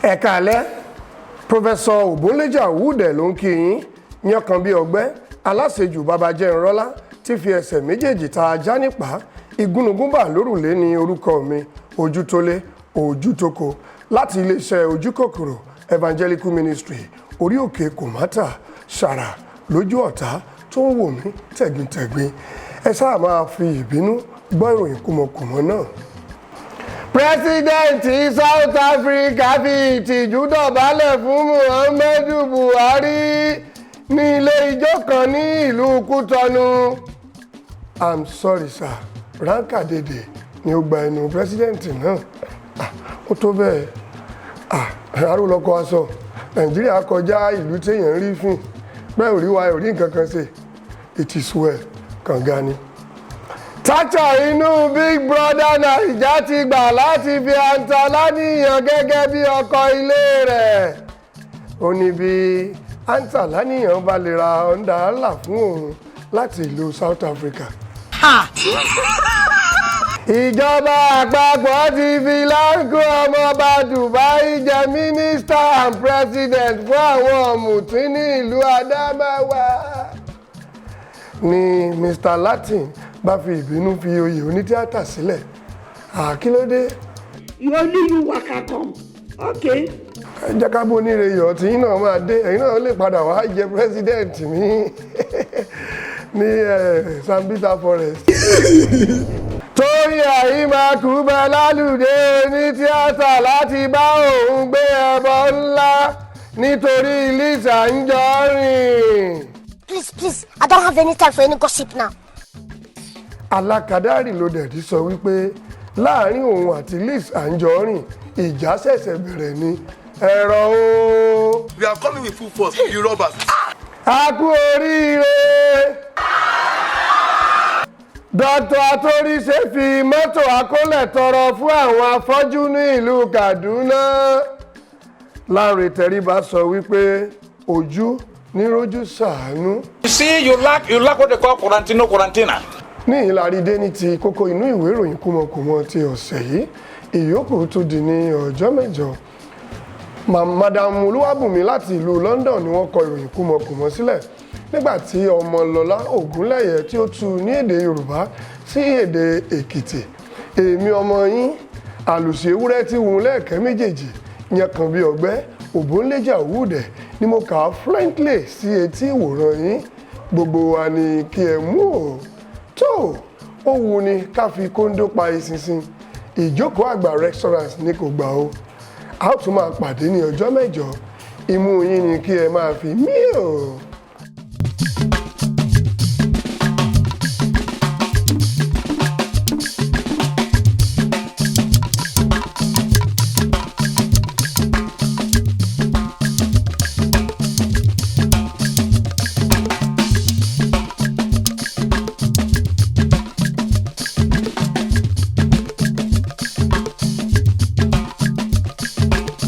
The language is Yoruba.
Ẹ káalẹ́, Professor Òbónléjà Wúdẹ̀ ló ń kí yín. Yankan bí ọgbẹ́ aláṣejù bàbá jẹ́ ńrọ́lá tí fi ẹsẹ̀ méjèèjì ta ajá nípa igúnnugún bà lórùlé ní orúkọ mi, Ojútólé Ojútóko, láti iléeṣẹ́ Ojúkòkòrò Evangelical Ministry, orí òkè Kòmátà ṣàrà lójú ọ̀tá tó ń wò mí tẹ̀gbintẹ̀gbin. Ẹ sáà máa fi ìbínú gbọ́ ìròyìn kùmọ̀kùmọ̀ náà. President South Africa fi ìtìjú dọ̀bálẹ̀ fún Muhammadu Buhari ní ilé ijó kan ní ìlú Kútọ́nù. I'm sorry, sir, ránkàdédè ni ó gba ẹnu president náà. Ah, ó tó bẹ́ẹ̀. Ah, arúlọ́kọ aṣọ Nàìjíríà kọjá ìlú téèyàn ń rí fún bẹ́ẹ̀ ò rí wa, ò rí nǹkan kan ṣe. It is well, kànga ni. Tájà inú Big Brother Naija ti gbà láti fi Anta Láníyàn gẹ́gẹ́ bí ọkọ ilé rẹ̀. Ó ní bí Anta Láníyàn bá lè ra Honda ńlá fún òun láti ìlú South Africa. Ìjọba àpapọ̀ ti fi Láńkó ọmọọba Dubai jẹ minister and president fún àwọn ọ̀mùtí ní ìlú Adamawa, ni Mr Latin bá fi ìbínú fi oyè onítíátà sílẹ̀. Àkílódé? You only you waka come. Okay. Ẹ jẹ́ ká bó níre yọ̀ tí yín náà máa dé, ẹ̀yin náà lè padà wá jẹ president ní Sambisa Forest. Tóyìn Àyìnmákù bẹ lálùdé ní tíátà láti bá òun gbé ẹbọ ńlá nítorí Liz Anjorin. Please, please, I don't have any time for any gossip now. Alákadárì ló dẹ̀dí sọ wípé láàrin òun àti Liz Anjorin, ìjà ṣẹ̀ṣẹ̀ bẹ̀rẹ̀ ni ẹ̀rọ o. We are coming with full force, you robbers. A kú oríire! Dr. Atorise fi mọ́tò akólẹ̀ tọrọ fún àwọn afọ́jú ní ìlú Kaduna. Lánrè Tẹríba sọ wípé ojú ní rójú ṣàánú. You see, you lack what they call quarantino quarantina. Ní ìlàrídé ní ti kókó inú ìwé ìròyìn kúmọkùmọ ti ọ̀sẹ̀ yìí, ìyókù tún di ní ọjọ́ 8. Madam Olúwàbùnmi láti ìlú London ni wọ́n kọ ìròyìn kúmọkùmọ sílẹ̀, nígbà tí Ọmọlọ́lá Ògúnlẹ̀yẹ tí ó tú ní èdè Yorùbá sí èdè Èkìtì. Èmi ọmọ yín, àlùsí ewúrẹ́ tí wù lẹ́ẹ̀kẹ́ méjèèjì yẹn kan bí ọgbẹ́ òbónléjà òwúdẹ̀ ni mo kà á fluently sí etí ìwòran yín. Gbogbo wa ni kí ẹ mú o tó ó wù ní ká fi kóńdó pa eṣinṣin. Ìjókòó àgbà restaurant ní kò gbà o. A ó tún máa pàdé ní ọjọ́ 8. Imú yín ni kí ẹ máa fi mí o.